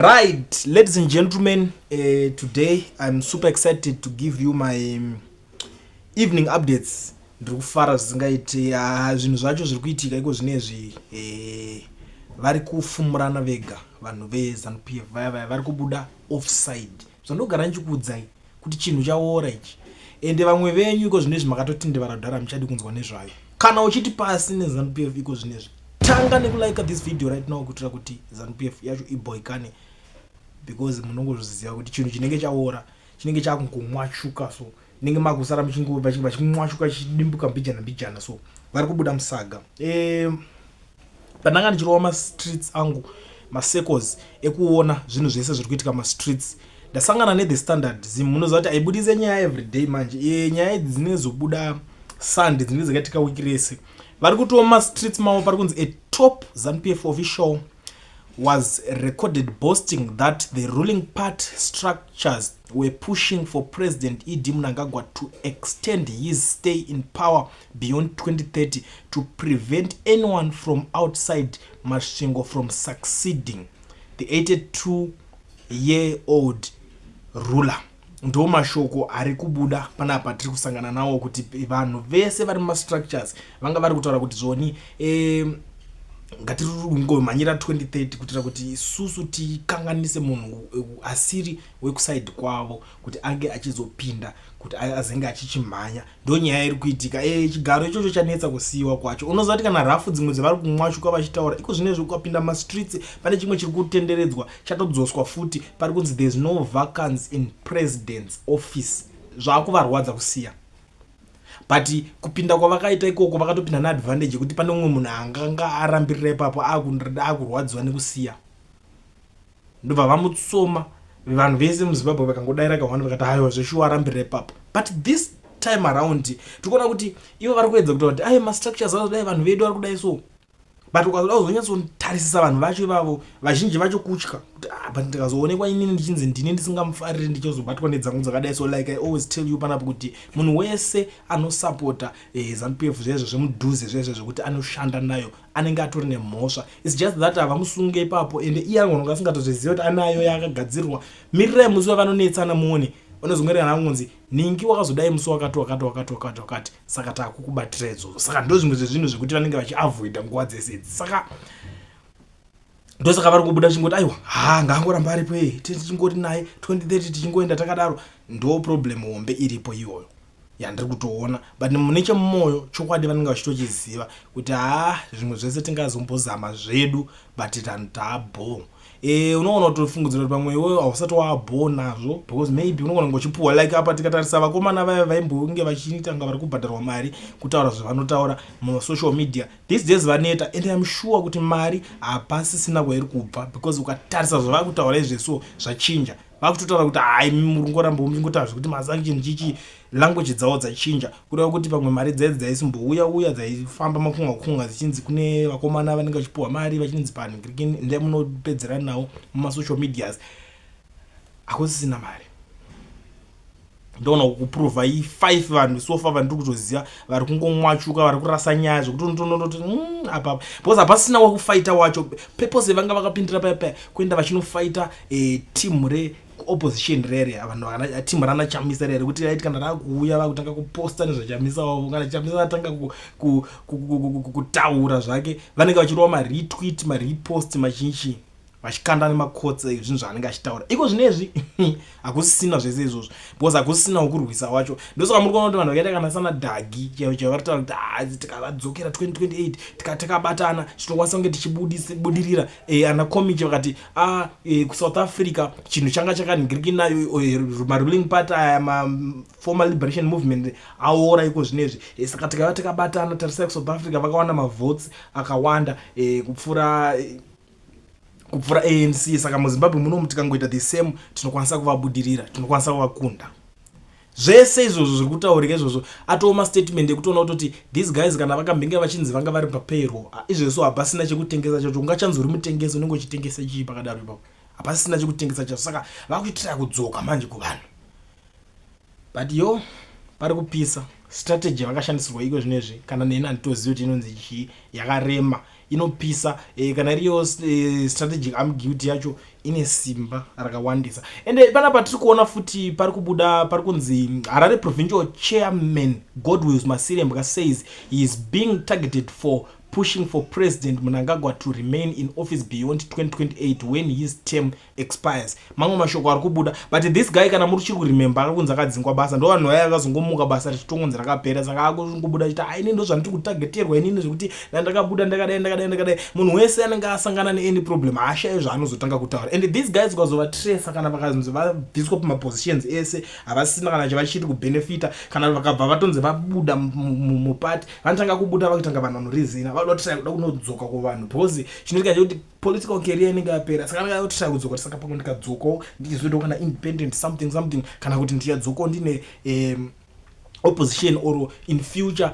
Right, ladies and gentlemen, today I'm super excited to give you my evening updates. Ndiri kufara zvisingaiti. Zvinhu zvacho zviri kuitika iko zvinezvi, vari kufumurana vega vanhu veZANU PF vaya vaya vari kubuda offside. Zvandogara ndichikuudzai kuti chinhu chaora ichi, ende vamwe venyu iko zvinezvi makatotindivara kudhara, hamuchadi kunzwa nezvayo. Kana uchiti pasi neZANU PF iko zvinezvi, tanga nekulike this video right now kuitira kuti ZANU PF yacho iboikane, because munongozviziva kuti chinhu chinenge chaora chinenge chakungomwachuka, so nenge makusara vachimwachuka, chichidimbuka mbijana mbijana. So vari kubuda musaga. Pandanga ndichirova mastreets angu, macircles ekuona zvinhu zvese zviri kuitika mastreets, ndasangana neThe Standard Zim. Munoziva kuti haibudise nyaya everyday. Manje nyaya idzi dzinozobuda Sunday, dzinenge dzakaitika wiki rese. Vari kutiwo mastreets mavo pari kunzi a top ZANU PF official was recorded boasting that the ruling party structures were pushing for President ED Mnangagwa to extend his stay in power beyond 2030 to prevent anyone from outside Masvingo from succeeding the 82 year old ruler. Ndo mashoko ari kubuda panapa tiri kusangana nawo, kuti vanhu vese vari mumastructures vanga vari kutaura kuti zvoni ngatiringomhanyira 2030 kuitira kuti isusu tikanganise munhu asiri wekuside kwavo kuti ange achizopinda, kuti azenge achichimhanya. Ndo nyaya iri kuitika. Chigaro ichocho chanetsa kusiyiwa kwacho. Unoziva kuti kana rafu dzimwe dzevari kumwachuka vachitaura iko zvinezvi, ukapinda mastreets pane chimwe chiri kutenderedzwa chatodzoswa futi, pari kunzi there is no vacancy in president's office. Zvaakuvarwadza kusiya, but kupinda kwavakaita ikoko vakatopinda neadvantage yekuti pane umwe munhu anganga arambirira ipapo akurwadziwa nekusiya, ndobva vamutsoma. Vanhu vese muZimbabwe vakangodaira kahwani vakati, "Aiwa, zveshuwa arambirira ipapo." But this time around tikuona kuti ivo vari kuedza kutaura kuti ai, mastructures azodai, vanhu vedu vari kudai. So but ukazoda kuzonyatsotarisisa vanhu vacho ivavo, vazhinji vacho kutya kuti, ah, but ndikazoonekwa inini ndichinzi ndini ndisingamufariri, ndichizobatwa nedzangu dzakadai. So like I always tell you panapo kuti munhu wese anosapota ZANU PF zvezvo zvemudhuze zvezvo zvekuti anoshanda nayo anenge atori nemhosva. It's just that havamusunge ipapo, ende iye angononga asingatozviziva kuti anayo yaakagadzirwa. Mirirai musi wavanonetsana muone, vanozongorera kunzi ningi wakazodai musi wakati wakati wakati wakati wakati, saka takukubatira izvozvo. Saka ndo zvimwe zvezvinhu zvekuti vanenge vachiavoida nguva dzese idzi. Saka ndosaka vari kubuda chingoti, "Aiwa, ha, ngaangoramba aripo e, tichingori naye 2030, tichingoenda takadaro." Ndo problem hombe iripo iyoyo yandiri kutoona, but mune chemumwoyo chokwadi vanenge vachitochiziva kuti ha, zvimwe zvese tingazombozama zvedu, but tanhu taabho. Unoona kutofungidzira kuti pamwe iwewe hausati waabho nazvo, because maybe unogona kunge uchipuhwa. Like apa tikatarisa vakomana vaya vaimbonge vachiita kunga vari kubhadharwa mari kutaura zvavanotaura mumasocial media, these days vaneta, and I'm sure kuti mari hapasisina kwairi kubva, because ukatarisa zvavari kutaura izveso zvachinja. Vakutotaura kuti hai, murungoramba muchingotaura zvekuti masanction chichi, language dzavo dzachinja, kureva kuti pamwe mari dzaidzi dzaisimbo uya dzaifamba makunga kunga dzichinzi kune vakomana vanenge vachipuhwa mari, vachinzi panhingirikini ndai munopedzerana nawo mumasocial medias, hakusisina mari. Ndoona kuprova i5 vanhu so far vandiri kutoziva vari kungomwachuka, vari kurasa nyaya zvekuti unotonoti apa, because hapasina wekufaita wacho. Purpose vanga vakapindira paya paya kuenda vachinofaita team reopposition rere, vanhu team rana Chamisa rere, kuti raiti kana rakuuya vakutanga kuposta nezvaChamisa wavo, kana Chamisa atanga kutaura zvake, vanenge vachirova maretweet, marepost, machinchi, vachikanda nemaquotes ezvinhu zvaanenge achitaura. Iko zvinezvi hakusisina zvese izvozvo, because hakusisina wokurwisa wacho. Ndosaka muri kuona kuti vanhu vakaita kana sana Dhagi chaivo chaivo vari kutaura kuti, "Ah, tikavadzokera 2028, tikabatana tinokwanisa kunge tichibudirira." Ana Comichi vakati, a kuSouth Africa chinhu changa chakanhingiriki nayo maruling party aya, maformer liberation movement aora iko zvinezvi. Saka tikava tikabatana, tarisai kuSouth Africa, vakawana mavotes akawanda kupfuura ANC. Saka muZimbabwe munomu tikangoita the same, tinokwanisa kuvabudirira, tinokwanisa kuvakunda. Zvese izvozvo zviri kutaurika izvozvo atoo mastatement ekutoona kutoti these guys kana vakambenge vachinzi vanga vari papayroll, izvezvo hapasina chekutengesa chacho. Ungachanzi uri mutengesi, unenge uchitengesa chii pakadaro ipapo? Hapasina chekutengesa chacho. Saka vakuitira kudzoka manje kuvanhu, but yo pari kupisa. Strategy yakashandisirwa iko zvinezvi, kana neni handitozivi kuti inonzi chii, yakarema. Inopisa kana iriyo strategic ambiguity yacho ine simba rakawandisa. Ende panapa tiri kuona futi pari kubuda, pari kunzi Harare Provincial Chairman Godwills Masirembwa says he is being targeted for pushing for President Mnangagwa to remain in office beyond 2028 when his term expires. Mamwe mashoko ari kubuda, but this guy, kana muri chiri kuremember, ari kunzi akadzingwa basa. Ndo vanhu vaya vakazongomuka basa richitongonzi rakapera. Saka akungobuda achiti, "Aini ndo zvandiri kutageterwa inini, zvekuti ndandakabuda ndakadai, ndakadai, ndakadai." Munhu wese anenge asangana neany problem haashayi zvaanozotanga kutaura. And these guys, ukazovatresa, kana vakanzi vabviswa pamapositions ese, havasina kana chavachiri kubenefita, kana vakabva vatonzi vabuda mupati, vanotanga kubuda vakutanga vanhu vanorizina, vanoda kutry kuda kunodzoka kuvanhu, because chinoitika chekuti political career inenge yapera. Saka anenge kutry kudzoka kuti saka pamwe ndikadzokawo ndichizoitawo kana independent something something, kana kuti ndichadzokawo ndine opposition, or in future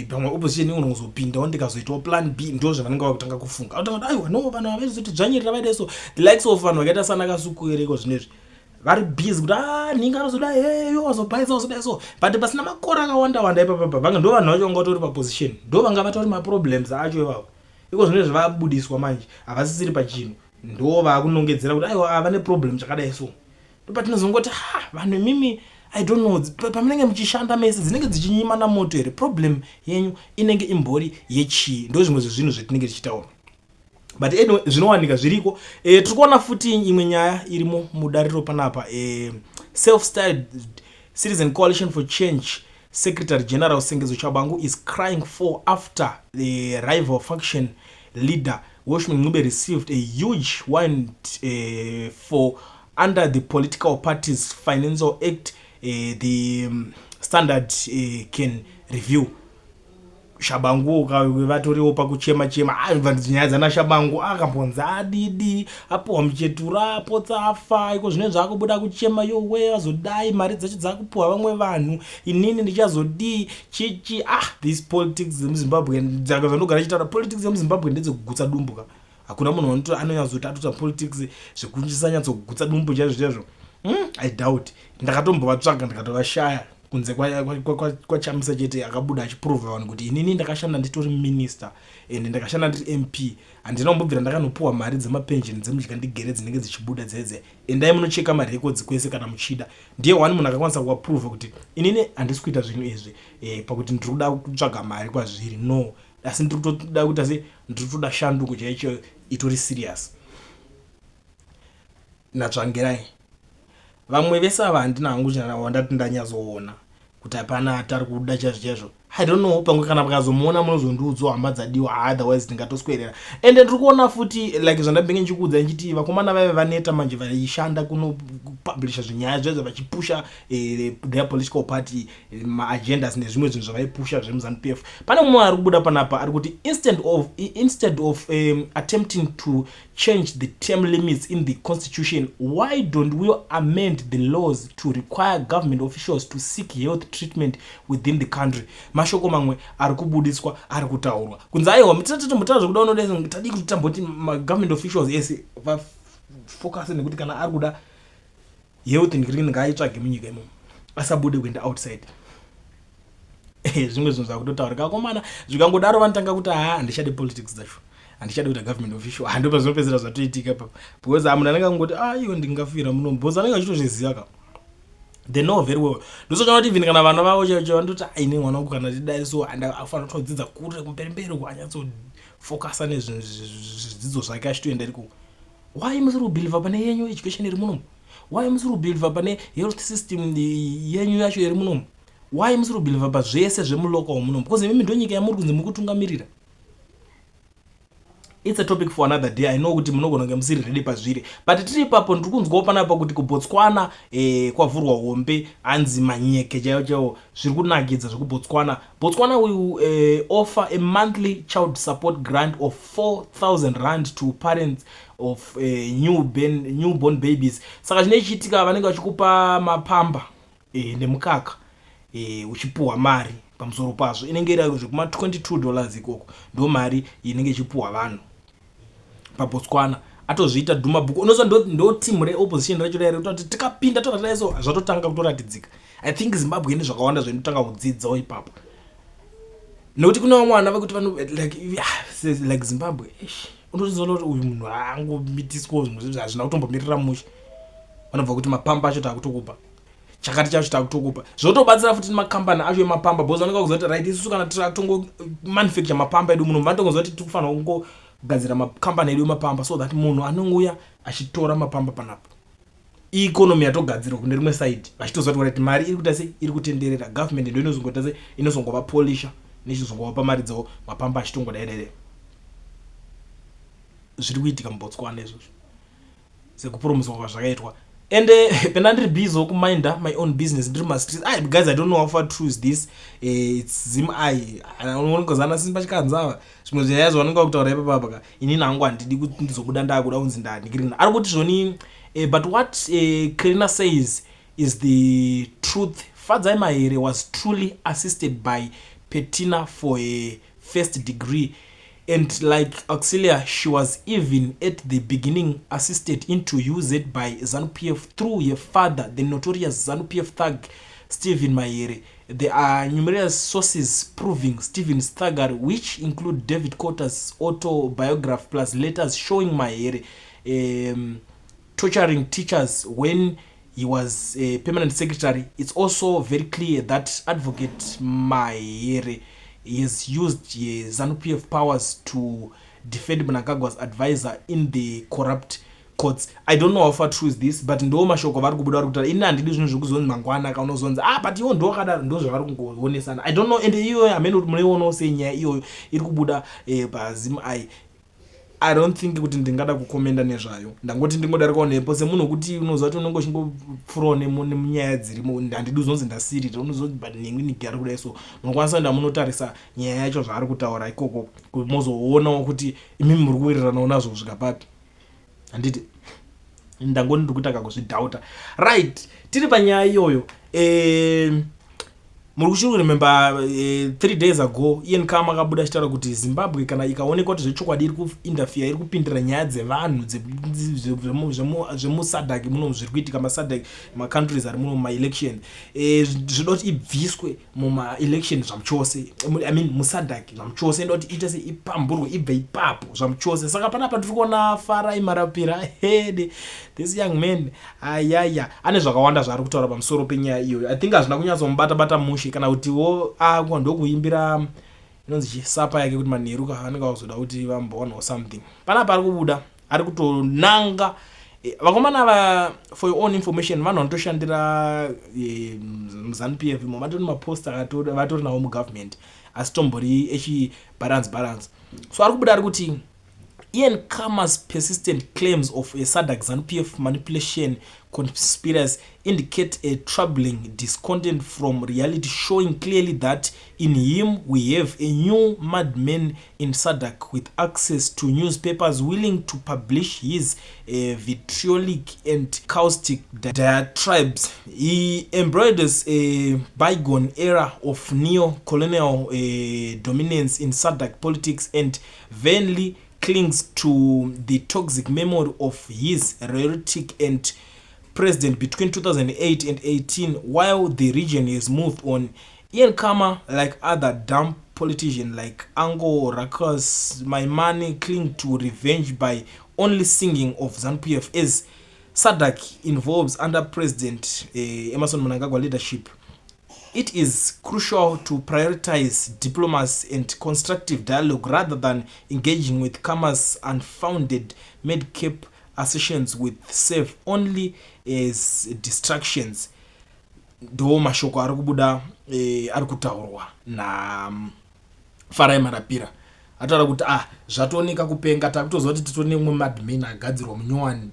pamwe opposition inozopindawo, ndikazoitawo plan B. Ndo zvavanenge vakutanga kufunga. Atanga kuti, "Aiwa, no, vanhu havaizoti vaida." So the likes of vanhu vakaita sana Kasukuwereko zvinezvi vari busy kuti a ah, ninga anozodai, heyo azobhaisa, azodai. So but pasina makore akawanda wanda ipapapa, vanga ndo vanhu vacho vanga vatori paposition, ndo vanga vatori maproblems acho ivavo. Iko zvinezvi vabudiswa manje, havasisiri pachinhu, ndo vakunongedzera kuti aiwa, vane problem chakadai. So ndopatinozongoti, ha, vanhu imimi, I don't know, pamunenge muchishanda mese dzinenge dzichinyimana moto here? Problem yenyu inenge imbori yechii? Ndo zvimwe zvezvinhu zvetinenge tichitaura. But anyway, zvinowanika zviriko. Tiri kuona futi imwe nyaya irimo mudariro panapa. Self styled Citizen Coalition for Change Secretary General Sengezo Tshabangu is crying for after the rival faction leader Welshman Ncube received a huge one for under the Political Parties Financial Act. The Standard can review. Tshabangu vatoriwo pakuchema chema. Nyaya dzana Tshabangu, akambonzi adidi, apuhwa muchetura, apotsa afa. Iko zvino zvaakubuda kuchema, yowe, azodai mari dzacho dzakupuhwa vamwe vanhu, inini ndichazodii chichi? Ah, this politics dzemuZimbabwe, zvandogara chitaura, politics yemuZimbabwe ndedzekugutsa dumbu ka. Hakuna munhu anonyatsoti atoita politics zvekusanyatsogutsa dumbu chaizvo chaizvo. I doubt. Ndakatombovatsvaga, ndikatovashaya, kunze kwaChamisa chete akabuda achiprova vanhu kuti inini ndakashanda nditori minister and ndakashanda ndiri MP, handina kumbobvira ndakanopuwa mari dzemapension dzemudya ndigere dzinenge dzichibuda dzedze. Endai munocheka marecords kwese kana muchida. Ndiye one munhu akakwanisa kuaprova kuti inini handisi kuita zvinhu izvi pakuti ndiri kuda kutsvaga mari kwazviri, no, asi ndiri kutoda kuita se ndiri kutoda shanduko chaicho itori serious. NaTsvangirai, vamwe vese ava handina hangu wandati ndanyatsoona kuti hapana atari kuda chaizvo chaizvo. I don't know, pamwe kana vakazomuona munozondiudzawo, hama dzadiwa. Otherwise ndingatoswerera. Ende ndiri kuona futi, like zvandambenge ndichikuudza ndichiti vakomana vaive vaneta manje, vaishanda kunopublisha zvinyaya zvezvo, vachipusha their political party maagendas nezvimwe zvinhu zvavaipusha zvemuZANU PF. Pane mumwe ari kubuda panapa ari kuti instead of attempting to change the term limits in the constitution, why don't we amend the laws to require government officials to seek health treatment within the country? Mashoko mamwe ari kubudiswa, ari kutaurwa kunzi aiwa, tatotombotaura zvekuda unoda tadii kuti tamboti magovernment officials ese vafocuse nekuti kana ari kuda health ngaaitsvage munyika imomo, asabude kuenda outside. Zvimwe zvinhu zvakutotaura kakomana, zvikangodaro vanotanga kuti, ha, handichade politics dzacho, handichadi kuita government official. Hando pazvinopedzera zvatoitika ipapo, because munhu anenge angoti, a, iwe ndingafira muno, because anenge achitozviziva ka. They know very well. Ndosochana kuti even kana vana vavo chaicho vanototi, aine mwana wangu kana tidai so afanira kutodzidza kure kumberi mberi, kuanyatsofokasa nezvidzidzo zvake achitoenda iriko. Why musiri kubhilivha pane yenyu education iri munomu? Why musiri kubhilivha pane health system yenyu yacho iri munomu? Why musiri kubhilivha pazvese zvemulocal munomu? Because imimi ndo nyika yamuri kunzi muri kutungamirira. It's a topic for another day. I know kuti munogona kunge musiri ready pazviri, but tiri ipapo. Ndiri kunzwawo panapa kuti kuBotswana kwavhurwa hombe, hanzi manyeke chaiwo chaiwo, zviri kunakidza zvekuBotswana. Botswana will offer a monthly child support grant of R4000 to parents of newborn babies. Saka chine chiitika, vanenge vachikupa mapamba nemukaka, uchipuhwa mari pamusoro pazvo, inenge iri zvekuma $22 ikoko. Ndo mari inenge ichipuhwa vanhu paBotswana. Atozviita Duma Boko. Unoziva ndo team reopposition racho rairi kuti tikapinda toratidai. So zvatotanga kutoratidzika. I think Zimbabwe ine zvakawanda zvainotanga kudzidzawo ipapo. Nekuti kune vamwe vana vekuti vano like, ah, like Zimbabwe, eish, unotozoona kuti uyu munhu haangomitiswawo zvimwe zvinhu hazvina kutombomirira mushe. Vanobva kuti mapamba acho takutokupa, chakati chacho takutokupa. Zvotobatsira futi nemakambani acho emapamba, because vanenge vakuziva kuti right, isusu kana tiratongo manufacture mapamba edu muno, vanotongoziva kuti tiri kufanira kungogadzira makambani edu emapamba, so that munhu anongouya achitora mapamba panapa, economy yatogadzirwa kune rimwe side, vachitoziva kuti right, mari iri kuita sei, iri kutenderera. Government ndo inozongoita sei, inozongova polisha nechizongovapa mari dzavo, mapamba achitongodai dai. Zviri kuitika muBotswana izvozvo, sekupromiswa kwazvakaitwa. Ende pena ndiri busy kuminda my own business, ndiri mumastreets. Ai guys, I don't know how far true is this. It's ZimEye, unongozana Simba Chikanzava, zvimwe zvenyaya zvavanenge vakutaura ipapapa ka. Inini hangu handidi kuti ndizobuda ndaakuda kunzi ndanikirina. Ari kuti zvoni, but what Kerina says is the truth. Fadzai Mahere was truly assisted by Petina for a first degree, and like Auxilia, she was even at the beginning assisted into UZ by ZANU-PF through her father, the notorious ZANU-PF thug Stephen Mahere. There are numerous sources proving Stephen's thuggery, which include David Cotter's autobiography, plus letters showing Mahere torturing teachers when he was a permanent secretary. It's also very clear that Advocate Mahere has used ZANU-PF powers to defend Mnangagwa's advisor in the corrupt courts. I don't know how far true is this, but ndo mashoko vari kubuda, vari kutaura. Ini handidi zvinhu zvekuzonzi mangwana kaunozonzi, ah, but iwo ndo wakadaro. Ndo zvavari kungoonesana. I don't know. Ende iyoyo hamene kuti munoionawo sei nyaya iyoyo iri kubuda paZimEye. I don't think kuti ndingada kukomenda nezvayo. Ndangoti ndingodarikawo nepo semunhu wekuti unoziva kuti unenge uchingopfuurawo nemunyaya dzirimo. Handidi uzonzi ndasirira, unozoti but nhingi nigari kudai. So munokwanisa kuenda munotarisa nyaya yacho, zvaari kutaura ikoko, mozoonawo kuti imimi muri kuwiriranawo nazvo kusvika papi. Handiti ndangoni ndiri kuita kakuzvidhauta. Right, tiri panyaya iyoyo, muri kuchiri kuremember 3 days ago Ian Khama akabuda achitaura kuti Zimbabwe kana ikaonekwa kuti zvechokwadi iri kuinterfere, iri kupindira nyaya dzevanhu zvemuSADC muno, zviri kuitika maSADC macountries ari muno mumaelection, zvoda kuti ibviswe mumaelection zvamuchose, I mean muSADC zvamuchose. Inoda kuti iite se ipamburwe, ibve ipapo zvamuchose. Saka panapa tiri kuona Farai Marapira hede, this young man, ayaya, ane zvakawanda zvaari kutaura pamusoro penyaya iyoyo. I think hazvina kunyatsomubata bata mushe, kana kutiwo akwa ndokuimbira inonzi chisapa yake kuti manheru ka anenge akuzoda kuti vambowanawo something. Panapa ari kubuda ari kutonanga vakomana va, for your own information, vanhu vanotoshandira muZANU PF imo, vatori mapost vatori navo mugovernment, asi tombori echi balance balance. So ari kubuda ari kuti, "Ian Khama's persistent claims of a SADC ZANU-PF manipulation conspiracy indicate a troubling discontent from reality, showing clearly that in him we have a new madman in SADC with access to newspapers willing to publish his vitriolic and caustic diatribes. He embroiders a bygone era of neo-colonial dominance in SADC politics and vainly clings to the toxic memory of his rhetoric and president between 2008 and 18, while the region has moved on. Ian Khama, like other dumb politicians like Ango Ruckus Maimane, cling to revenge by only singing of ZANU-PF. As SADC evolves under President Emmerson Mnangagwa leadership, it is crucial to prioritize diplomacy and constructive dialogue rather than engaging with Khama's unfounded madcap assertions, which serve only as distractions." Ndo mashoko ari kubuda, ari kutaurwa naFarai Marapira. Ataura kuti, ah, zvatooneka kupenga, takutoziva kuti titori nemumwe madman agadzirwa munyowani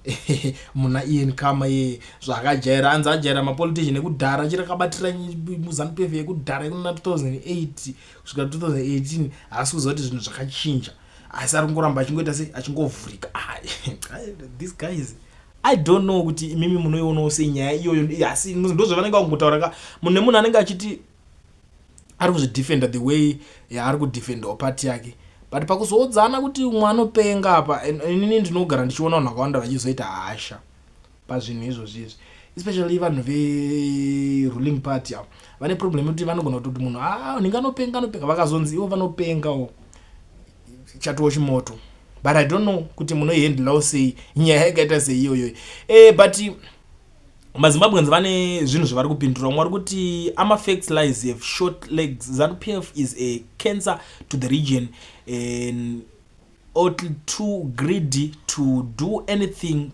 muna Ian Khama. Ye zvaakajaira, anzi ajaira mapolitician ekudhara, achiri akabatira muZANU PF yekudhara yekuna 2008 kusvika 2018. Haasi kuziva kuti zvinhu zvakachinja, asi ari kungoramba achingoita sei, achingovhurika. Ah, these guys, I don't know kuti imimi munoionawo sei nyaya iyoyo, asi ndo zvavanenge vakungotaura ka. Munhu nemunhu anenge achiti ari kuzvidefenda the way yaari kudefendawo party yake, but pakuzoudzana kuti umwe anopenga apa, inini ndinogara ndichiona vanhu vakawanda vachizoita hasha pazvinhu izvozvi izvi. Especially vanhu veruling party avo vane problem yekuti vanogona kutoti munhu, "Ah, ninge anopenga, anopenga." Vakazonzi ivo vanopengawo, chatowo chimoto. But I don't know kuti munoihandlawo sei nyaya yakaita seiyoyo. But maZimbabweans vane zvinhu zvavari kupindura. Vamwe vari kuti amafacts lies have short legs. ZANU PF is a cancer to the region and ought too greedy to do anything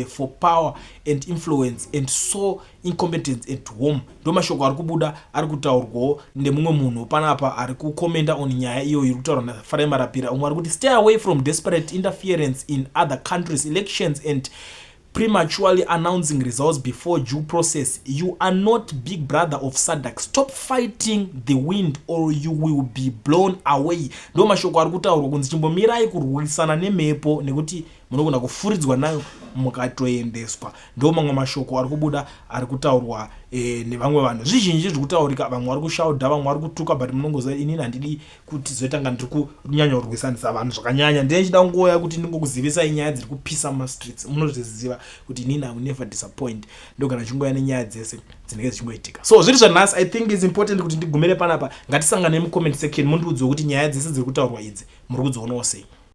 for power and influence and so incompetent at home. Ndo mashoko ari kubuda, ari kutaurwawo nemumwe munhu panapa ari kukomenda on nyaya iyoyo iri kutaurwa naFarai Marapira. Umwe ari kuti, "Stay away from desperate interference in other countries' elections and prematurely announcing results before due process. You are not big brother of SADC. Stop fighting the wind or you will be blown away." Ndo mashoko ari kutaurwa kunzi chimbomirai kurwisana nemhepo nekuti munogona kufuridzwa nayo mukatoendeswa. Ndo mamwe mashoko ari kubuda ari kutaurwa nevamwe vanhu. Zvizhinji zviri kutaurika, vamwe vari kushaudha, vamwe vari kutuka, but munongoziva inini handidi kuti zoitanga ndiri kunyanya kurwisanisa vanhu zvakanyanya. Ndine chida nguva yekuti ndingokuzivisai nyaya dziri kupisa mumastreets. Munozviziva kuti inini I will never disappoint, ndogara ndichingoya nenyaya dzese dzinenge dzichingoitika. So zviri zvanhasi, I think is important kuti ndigumire panapa. Ngatisangane mucomment section, mundiudzewo kuti nyaya dzese dziri kutaurwa idzi muri kudzionawo sei.